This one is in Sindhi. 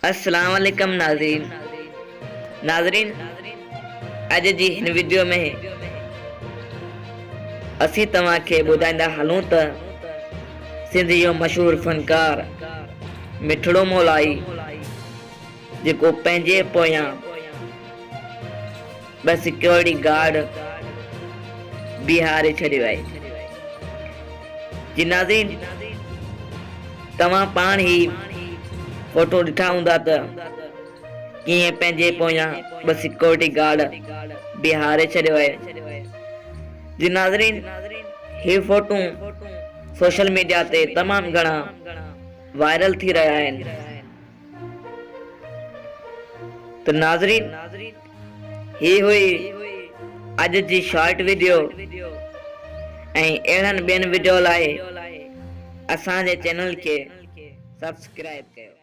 السلام عليڪم ناظرين ناظرين اڄ جي هن وڊيو ۾ اسين توهان کي ٻڌائيندا هلون ته سنڌ جو مشهور فنڪار مٺڙو مولائي جيڪو پنهنجي پويان ٻه سيڪيورٽي گارڊ بيهاري ڇڏيو آهي. جي ناظرين توهان پاڻ هي فوٽو ڏٺا هوندا ته ڪيئن پنهنجي پويان ٻه سيڪيورٽي گارڊ بيهاري ڇڏيو آهي. جي ناظرين هي فوٽو سوشل ميڊيا تي تمام گهڻا وائرل ٿي رهيا آهن. ته ناظرين هي هئي اڄ جي شارٽ وڊيو ۽ اهڙن ٻين وڊيو لاء اسان جي چينل کي سبسڪرائب ڪيو.